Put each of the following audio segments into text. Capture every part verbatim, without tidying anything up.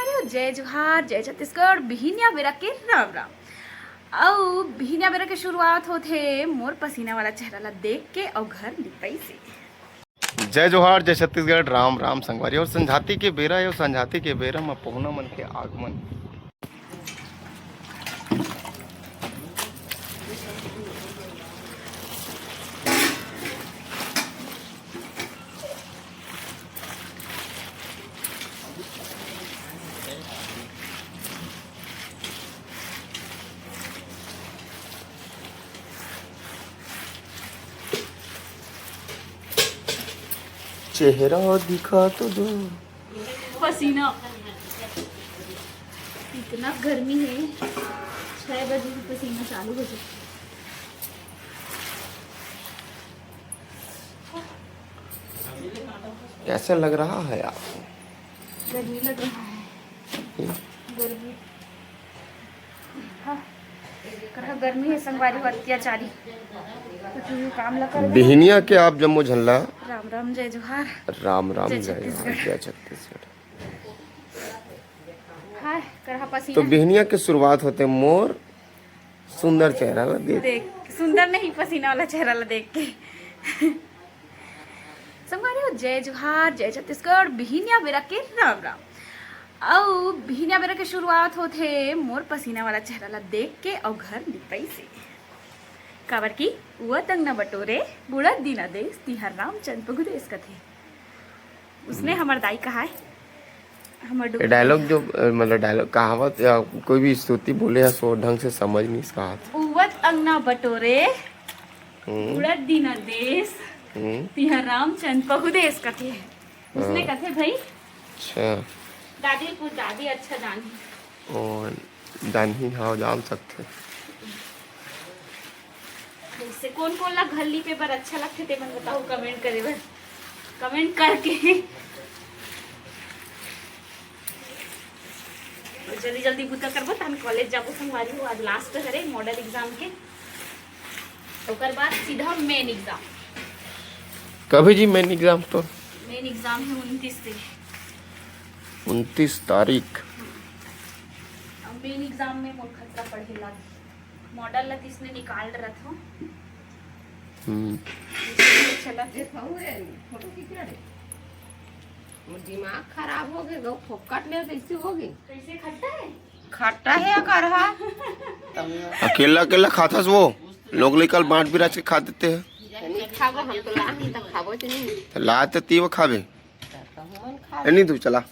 जय जोहार, जय छत्तीसगढ़। बिहिनिया बेरा के राम राम। अउ बिहिनिया बेरा के शुरुआत होथे मोर पसीना वाला चेहरा ला देख के अउ घर लिपई से। जय जोहार, जय छत्तीसगढ़, राम राम संगवारी। अउ संझाती के बेरा हे, अउ संझाती के बेरा म पहुना मन के आगमन। चेहरा दिखा तो दो। पसीना, इतना गर्मी है, छह बजे से पसीना चालू हो चुका है। कैसा लग रहा है आपको? गर्मी लग रहा है। गर्मी। हाँ। करा गर्मी है संगवारी हो, अत्याचारी। तो तू काम ला कर दे। बिहिनिया के आप जम्मो झन ला राम राम, जय जोहार। राम राम, जय जय जोहार, छत्तीसगढ़। जय छत्तीसगढ़। हाय, करा पसीना। तो बिहिनिया के शुरुआत होथे मोर सुंदर चेहरा ला देख। देख, सुंदर नहीं, पसीना वाला चेहरा ला देख के। संगवारी हो, जय जोहार, जय छत्तीसगढ़, बिहिनिया बेरा के राम राम। अउ बिहिनिया बेरा के शुरुआत होथे मोर पसीना वाला चेहरा ला देख के अउ घर लिपई से। काबर कि उवत अंगना बटोरे, बुड़त दिन आदेश, तिहार रामचंद पगुदेश कथे। उसने हमर दाई कहा है, हमर ये डोकरी डायलॉग जो, अ, मतलब डायलॉग, कहावत या कोई भी स्तुति बोले या सो ढंग से समझ नहीं इसका हाथ। उवत अंगना बटोरे, हम्म। उड़त दिन देश, हम्म। तिहार रामचंद पहुदेश कथे। उसने हाँ। कथे भाई। अच्छा। दादी को दादी अच्छा जान। ओ, जानही, हाँ, जान सकथे। जैसे कोन कोन ला घर लिपे बर अच्छा लगथे, ते मन बताओ कमेंट करे बर, कमेंट करके। और जल्दी जल्दी बुता करबो, तहन कॉलेज जाबो संगवारी हो, आज लास्ट हरे मॉडल एग्जाम के, ओकर बाद सीधा मेन एग्जाम। कभी जी मेन एग्जाम तो? मेन एग्जाम है उनतीस से। उनतीस तारीख। अब मेन एग्जाम में मोर खतरा पढ़े लाग, मॉडल ला तीसने निकाल रहा था। हम्म। चला। फोटो खींच रहा है। वो दिमाग खराब हो गए, वो फोकट ले कैसे हो गए? कैसे खट्टा है? खट्टा है अगर हा। अकेला अकेला खाथस वो, लोग लेकर बांट बिराज के खा देते हैं। नहीं खाबो हम तो, ला हम तो खाबो च नहीं। तो ला तो तीव खाबे। तो हम खा ए, नहीं तू चला।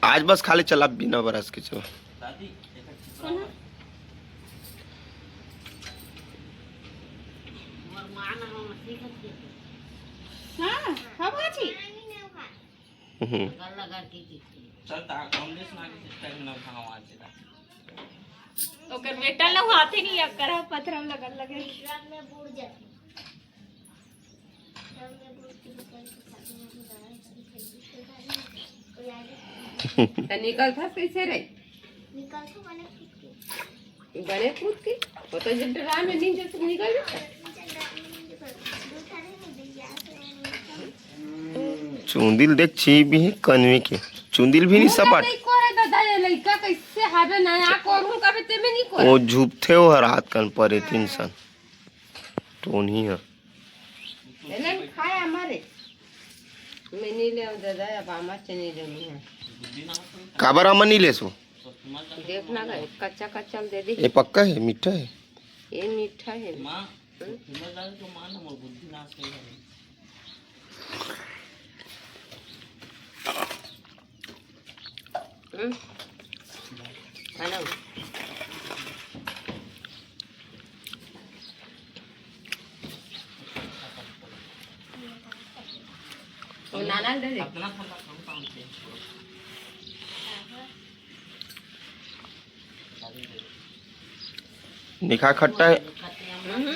आज बस खाली चला बिना बरस के चला। हाँ, हाँ बाजी। हम्म। ओकर बेटा ला हाथे नहीं अक्कर पथरा लगल लगे। त निकल था कैसे रे? बने कूद के। वो तो जब डरा में नहीं जो तुम निकल। चुंदिल देख छी भी कनवी के। चुंदिल भी नहीं सपाट। नहीं करे दादा, ये लइका कैसे हावे नया करू कबे ते में नहीं करे। वो झुपथे वो हर हाथ कन परे तीन सन। टोनी है। एलन खाए हमारे। मैं नहीं ले दादा, अब आमा से नहीं लेनी है। काबर आमा नहीं लेसो? देखना गए, कच्चा कच्चा दे दे। ये पक्का है, मीठा है? ये मीठा है। माँ, हम्म? तुम्हें लगे तो माँ ना मोर बुद्धि नाश कर दे। हम्म? खाना। वो नाना दे दे। निखा खट्टा है। हम्म।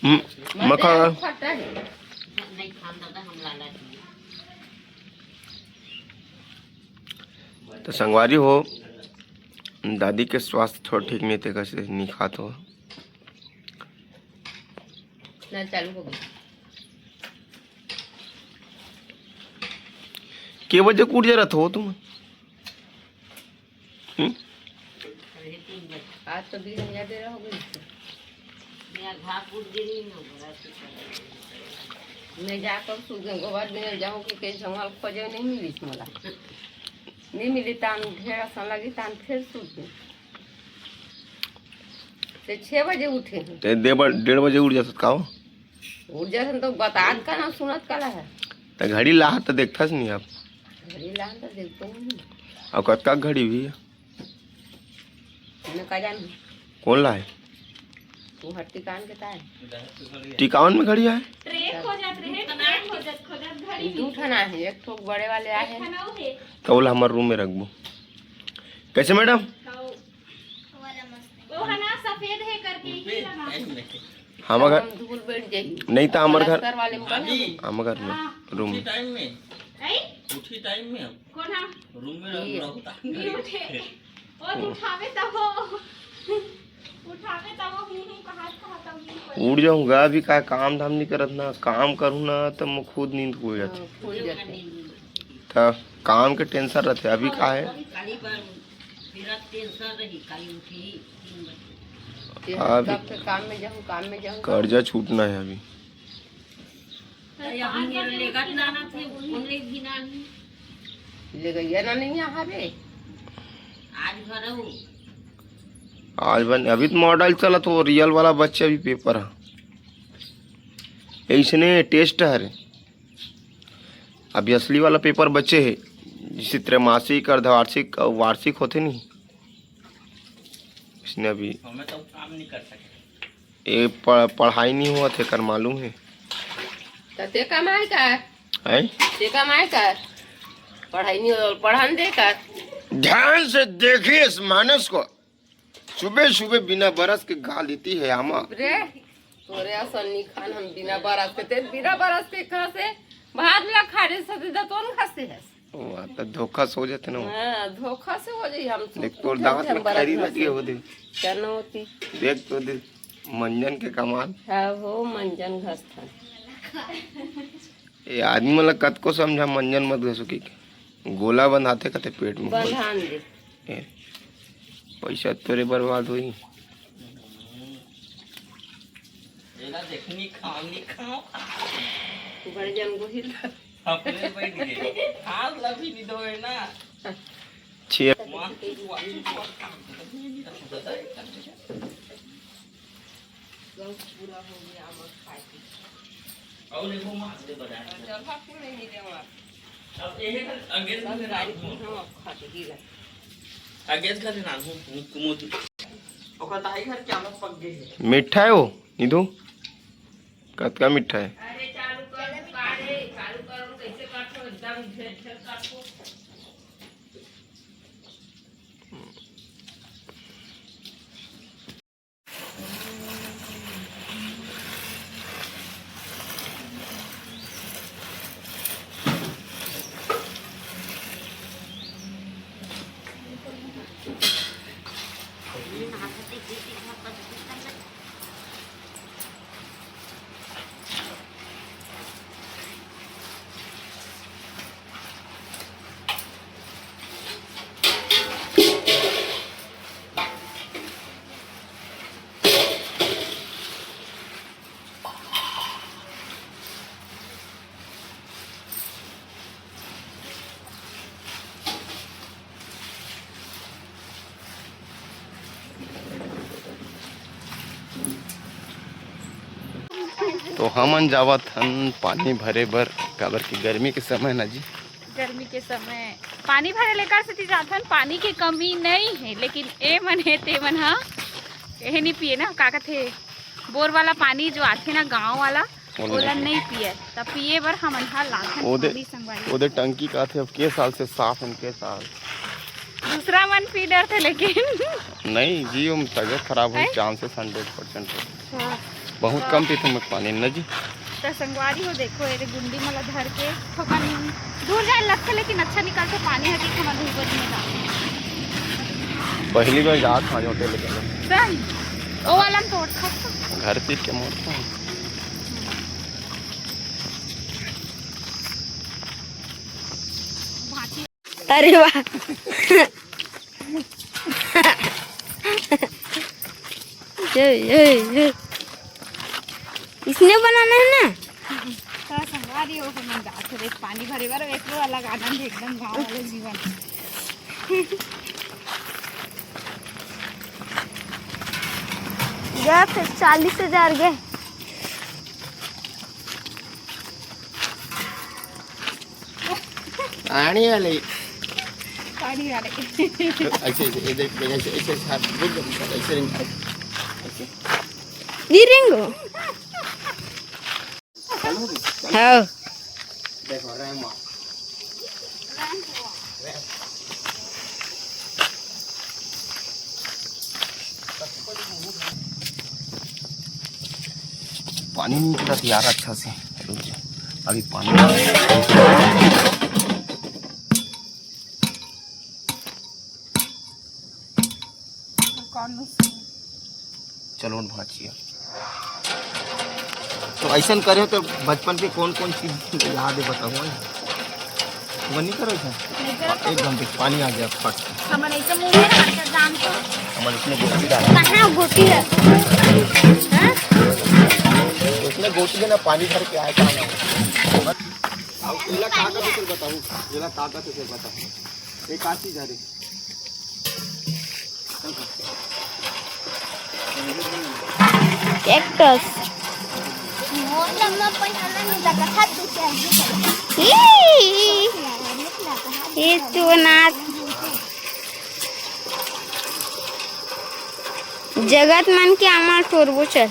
हम्म, मखा। खट्टा है। तो संगवारी हो, दादी के स्वास्थ्य थोड़ा ठीक नहीं थे, कैसे नहीं खात हो। नल चालू हो गई। के बजे के उठ जा रहत हो तुम? हम्म? आज तो बिहनिया बेरा हो गई। मैं जाकर सूत गए, गोबर बिनल जाऊँ कि कहीं संभाल खोजे नहीं मिली मोला। नहीं मिली, तान ढेर असन लगी, तान फिर सूत गए। ते छह बजे उठे हैं। ते दे बर-, डेढ़ बजे उठ जात का हो? उठ जात तो बतात का ना, सुनत का है। ते घड़ी लाहत तो देखता नहीं आप। घड़ी लाहत तो देखते नहीं। अब कतका घड़ी भी? मैं का जान। कौन ला है? तू हर टिकान के ताय। टिकावन में घड़ी है? ट्रे खोजत रहे, ट्रे खोजत, खोजत घड़ी दू ठन आहे, एक ठोक बड़े वाले आहे। तो ओला हमर रूम में रखबो। कैसे मैडम? वो है ना, सफेद है करके ही लगा। हमर घर हम धूल बैठ जाई। नहीं तो हमर घर, प्लास्टर वाले में बना। हमर घर में हाँ। रूम। उठी टाइम में। आई? उठी टाइम में हम। कौन हा? रूम में ये। रहता। नहीं उठे। वो तो उठावे तब वो। उठावे तब वो ही, ही कहा, कहा तब ही। उठ जाऊंगा अभी, का काम धाम नहीं करत ना, काम करूँ ना तो मैं खुद नींद खुल जाती। हाँ, खुल जाते। तो काम के टेंशन रहते, अभी का है? काली पर मेरा टेंशन रही, काली उठी तीन बजे। ये अभी सबके काम में जाऊँ, काम में जाऊँ। कर्जा छूटना है अभी। अरे, अभी मेरे लेगा ना, ना थे, उन्हें भी ना ही। ले गई है ना, नहीं यहाँ रे। आज भर हो। आज बन, अभी तो मॉडल चलत हो, रियल वाला बच्चे अभी पेपर है। ऐसने टेस्ट है रे। अभी असली वाला पेपर बचे है, जिसे त्रैमासिक, अर्धवार्षिक और वार्षिक होते नहीं, इसने अभी हमें तो काम नहीं कर सके। ये पढ़-, पढ़ाई नहीं हुआ थे कर मालूम है। तो ते कमाई कर। हैं? ते कमाई कर। पढ़ाई नहीं हो, पढ़न दे कर। ध्यान से देखिए इस मानस को। सुबह सुबह बिना बरस के गाल देती है आमा। रे, तोरे असन निखान हम बिना बरस के, ते बिना बरस के कहाँ से भात ला खा रे सदे दतवन घसे हस। ओ, आ तो धोखा से हो जाते ना। हाँ, धोखा से हो जाई हम। देख, तोर दांत में खैरी लगी हो दे। क्या न होती? देख तो दे, मंजन के कमाल। हाँ, हो मंजन घसथन। ये आदमी मतलब कतको समझा, मंजन मत घसो की के। गोला बंधाते कहते पेट में। बंधान दे। ए, पैसा तोरे बर्बाद होई। एला देखनी खाओ, नहीं खाओ। बड़े जन गोहिल। अपने बैठ गए। हाथ लभी नहीं धोए ना। छे। मान के जो आशीर्वाद काम करते हैं, ये नहीं रखता था, ये करते हैं। गौ पूरा हो गया, अब खाए के। और देखो, मार दे बजाए। और जगह पूरे नहीं देवा। अब ये अगेन सब में गाड़ी राखूं। हम अब खा के गीला। अगेन घर राखूं, कुमुद। ओकर दाई घर क्या मत पक गए है। मीठा है वो, निधु? कतका मीठा है? अरे चालू कर, काढ़े, चालू कर, कैसे काटो, एकदम झेर झेर काटो। तो हमन जावत हन पानी भरे बर, काबर कि गर्मी के समय ना जी। गर्मी के समय पानी भरे लेकर सेती जाथन, पानी के कमी नहीं है, लेकिन ए मन हे ते मन हा एहे नहीं पिए ना, का कथे, बोर वाला पानी जो आथे ना गांव वाला, ओला ओला नहीं पिए। नहीं पिए, त पिए बर हमन हा लाथन ओदे, पानी संगवारी। ओदे टंकी का थे, अब के साल से साफ है, के साल। दूसरा मन पी डरथे लेकिन। नहीं जी, हम तबीयत खराब हो हैं? Chances hundred percent है। हाँ। बहुत हाँ। कम पीते मैं पानी ना जी। त संगवारी हो, देखो, एरे गुंडी मला धर के थोकन धूल जाए लगथे, लेकिन अच्छा निकलथे पानी, हकी हमन धूल में डाल। पहली बार जात हाँ जोते लेके। सही। ओ वाला में तोड़ खा। घर पीट के मोड़। अरे वाह। ये, ये, ये। इसने बनाना है ना। थोड़ा संगवारी हो, अपन मन जात हो, देख, पानी भरे बर, एकरो अलग आनंद है, एकदम गाँव वाला जीवन। गया फिर चालीस हजार गए। पानी वाले। पानी वाले। ऐसे, ऐसे, ये देख, ऐसे, ऐसे, ऐसे हाथ, ऐसे नहीं, ऐसे। गिरेंगे। हाँ। देखो, रैम। पानी नहीं निकला यार अच्छा से। रुक जा। अभी पानी। चलो न भाचिया। तो ऐसन करे हो तो बचपन के कौन कौन चीज याद है बताओ। वो नहीं करो ऐसा। नहीं करो तो एक घंटे पानी आ गया फट से। हमर ऐसे मुंह में रहता जान तो। हमर उसने गोटी डाला। कहाँ गोटी है? हाँ? उसने गोटी में ना पानी भर के आया था ना। अब इला का का तो फिर बताऊँ, इला का का तो फिर बताऊँ। एक का चीज है रे। कैक्टस। ई, ई तो अनार। जगत मन के आमा टोरबो चल।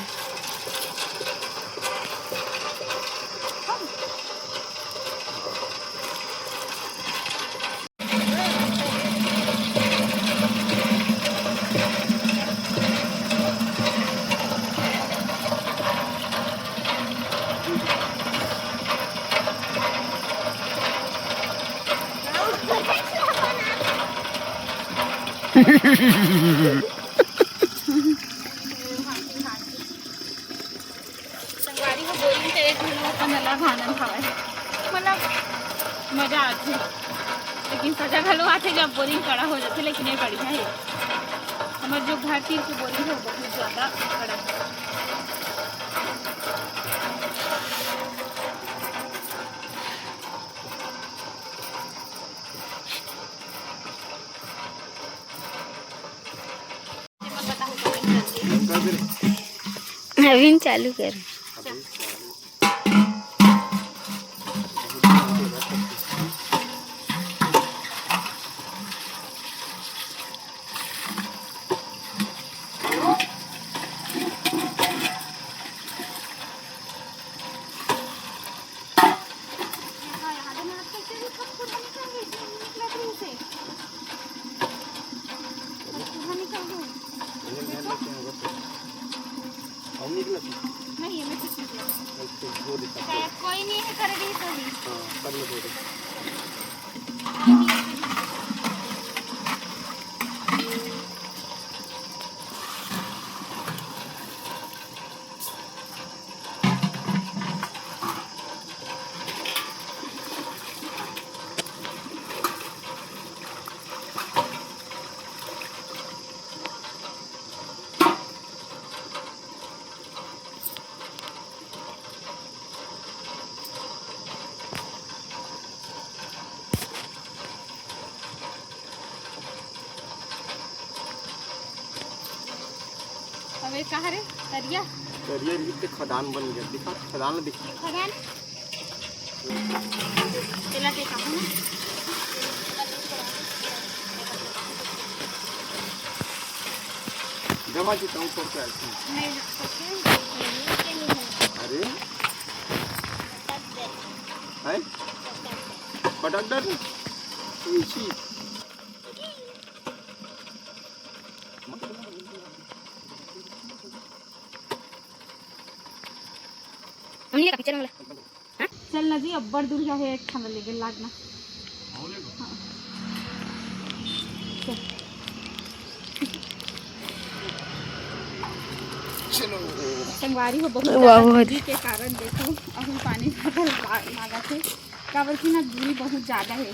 संगवारी हो, बोरिंग के एक घलो अपन अलग आनंद हवय, मतलब मजा आथे, लेकिन सजा घलो आथे जब बोरिंग कड़ा हो जाथे, लेकिन ये बढ़िया हे। हमर जो घर तीर के बोरिंग हे, वो बहुत ज्यादा कड़ा हे। अभी चालू कर। हम निकला था। नहीं, ये मैं कुछ नहीं किया। अच्छा, वो दिखा। शायद कोई नहीं है, कर दी तो भी। हाँ, कर लो, दे दो। अबे कहाँ रे? तरिया? तरिया भी तो खदान बन गया। दिखा, खदान ला दिखा। खदान? तेला के काहू ना? जमा जी, तू ऊपर से आती। नहीं, ऊपर से नहीं, ऊपर से नहीं। अरे? पटक दे। हैं? पटक दे। पटक दे। इसी। हमनी का पिक्चर में वाला। चल ना जी, अब्बड़ दूरिहा हे, एक ठन लेगे लाग ना। हाँ। चल। चलो। संगवारी हो, बहुत वाह, ज्यादा वाह। ठंडी के कारण देखो, अभी पानी भरल ला-, लागत हे, काबर कि ना दूरी बहुत ज्यादा हे।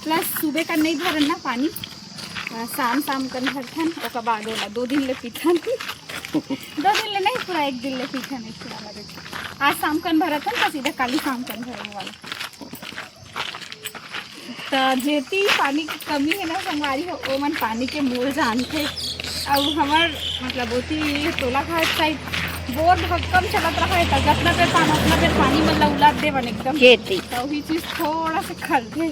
प्लस सुबह का नहीं भरन ना पानी, अ, शाम शाम कन भरथन, ओकर बाद ओला दो दिन ले पीथन। दो दिन ले नहीं, पूरा एक दिन ले पीथन, एक पूरा लगे। आज शाम कन भरथन, तो सीधा काली शाम कन भरने वाला। त जेती पानी के कमी है ना संगवारी हो, ओमन पानी के मोल जानथे। अब हमर मतलब ओती टोला घाट साइड बोर भक्कम चलत रहा है, त जतना बेर पाना उतना बेर पानी मन ला उलाद देवन एकदम। जेती। त वही चीज थोड़ा सा खलथे।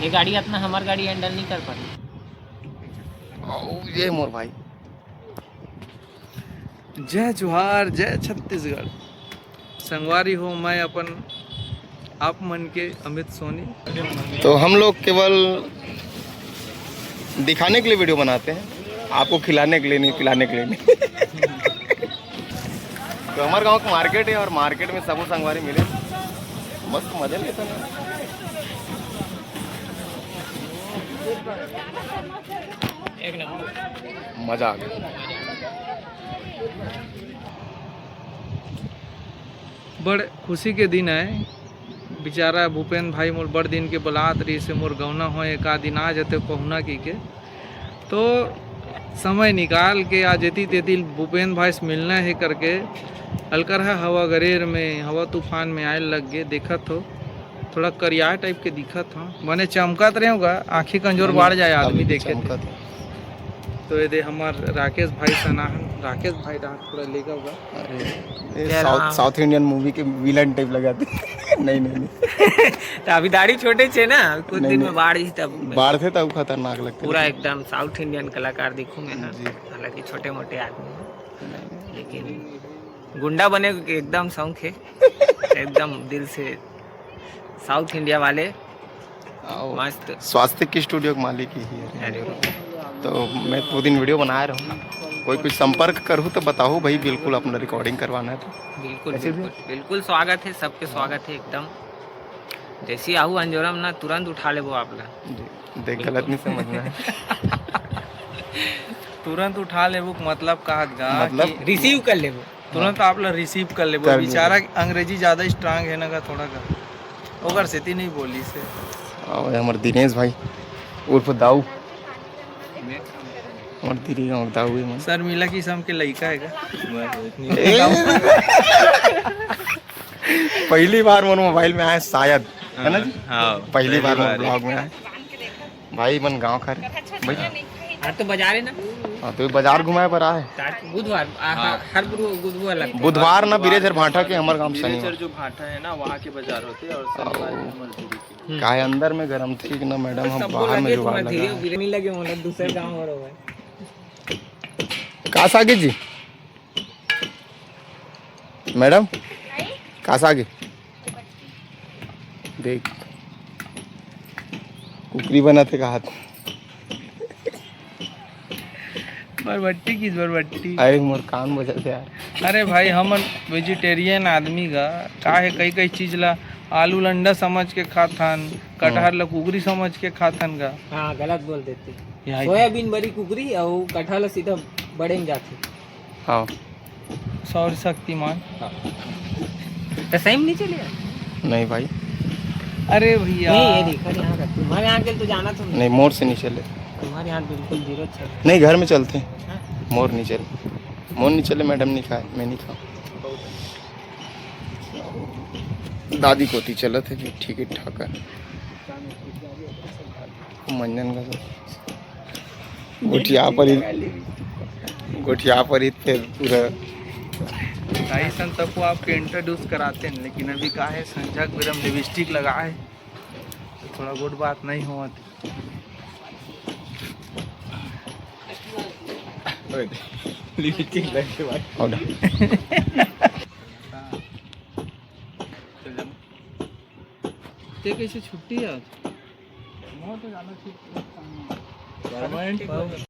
ये गाड़ी अपना हमार गाड़ी हैंडल नहीं कर पाती। आओ, ये मोर भाई। जय जोहार, जय छत्तीसगढ़। संगवारी हो, मैं अपन आप मन के अमित सोनी। तो हम लोग केवल दिखाने के लिए वीडियो बनाते हैं, आपको खिलाने के लिए नहीं, पिलाने के लिए नहीं। तो हमारे गांव का मार्केट है और मार्केट में सबो संगवारी मिले, मस्त मजा लेते हैं। मजा आ गया। बड़ खुशी के दिन आय। बेचारा भूपेन भाई मोर बड़ दिन के बलात रहिस हे, मोर गौना होय, एक आध दिन आ जते पहुना की के। तो समय निकाल के आज एती तेती भूपेन भाई से मिलना हे करके अलकरहा हवा गरेर में, हवा तूफान में आए लग गे। देखत हो, थोड़ा करिया टाइप के दिखत हो, बने चमकत रहे होगा, आँखें कमजोर बाढ़ जाए आदमी देखे थे। तो ये दे हमार राकेश भाई सनाहन, राकेश भाई डांट थोड़ा लेगा होगा। अरे, ये साउथ इंडियन मूवी के विलन टाइप लगाते। नहीं, नहीं, नहीं। तो अभी दाढ़ी छोटे छे ना, कुछ दिन में बाढ़ ही तब बाढ़ थे तब खतरनाक लगते। पूरा एकदम साउथ इंडियन कलाकार दिखूं मैं ना। हालांकि छोटे मोटे आदमी हैं, लेकिन गुंडा बने के एकदम शौक है। एकदम दिल से साउथ इंडिया वाले। आओ। मस्त। स्वास्तिक की स्टूडियो के मालिक ही है। अरे। तो मैं दो दिन वीडियो बना रहा हूँ, कोई कुछ संपर्क करूँ तो बताओ भाई, बिल्कुल अपना रिकॉर्डिंग करवाना है तो। बिल्कुल, बिल्कुल, बिल्कुल स्वागत है, सबके स्वागत है एकदम। जैसे आहू अंजोरम ना, तुरंत उठा लेबो आप ला। देख, गलत नहीं समझना है। तुरंत उठा लेबो के मतलब का हत गा मतलब? कि रिसीव कर लेबो। तुरंत आप ला रिसीव कर लेबो। बेचारा अंग्रेजी ज्यादा स्ट्रांग है ना का, थोड़ा का, ओकर सेती नहीं बोली से। आओ, हमर दिनेश भाई उर्फ दाऊ, हमर दिरी गाँव दाऊ है मन। सर मिला किसम के लइका है का? पहली बार मोर मोबाइल में आए शायद, है ना जी? हाँ, पहली बार मोर ब्लॉग में आए। भाई मन गाँव खा रहे भाई। आज तो बाजार है ना? हाँ, तो बाजार घुमाए पर आए। आज बुधवार, आ, हाँ। हर बुध-, बुधवार लगता है। बुधवार ना बिरेझर भाटा के हमर गांव शनिवार। जो भाटा है ना, वहाँ के बाजार होते हैं और शनिवार के हमर दीदी के। काहे अंदर में गरम थी ना मैडम, हम बाहर में जुगाड़ लगा है। नहीं लगे मोला, दूसरे गांव हो रहा है। का सागी जी? मैडम, का सागे? देख, कुकरी बनाथे का हाथ। बरबट्टी किस बरबट्टी? अरे मोर कान बजत हे यार। अरे भाई, हमन वेजिटेरियन आदमी गा, का है, कई कई चीज ला आलू लंडा समझ के खाथन, कटहर ला कुकरी समझ के खाथन गा। हाँ, गलत बोल देते। सोयाबीन बरी कुकरी अउ कटहर ला सीधा बड़े में जाथे। हाँ। सौर शक्तिमान। तो सही में नहीं चले यार। नहीं भाई। अरे भैया। नहीं, ये देखा नहीं, यहाँ का तुम्हारे यहाँ के तो जाना तुम। नहीं, मोर से नहीं चले। तुम्हारे यहाँ बिल्कुल जीरो चल। नहीं, घर में चलते हैं। हाँ। मोर नहीं चले, मोर नहीं चले, मैडम नहीं खाए, मैं नहीं खाऊँ। दादी कोती चलत है, ठीक है, ठाक है। मंजन का गोठिया परी, गोठिया परी फिर पूरा। गाइस, हम सबको आपके इंट्रोड्यूस कराते हैं, लेकिन अभी का है, संझा के बेरा में लिपस्टिक लगा है, तो थोड़ा गुड बात नहीं होवत। लिपस्टिक लग के बाद। ते कैसे छुट्टी है आज? मोर तो जाना ठीक। गवर्नमेंट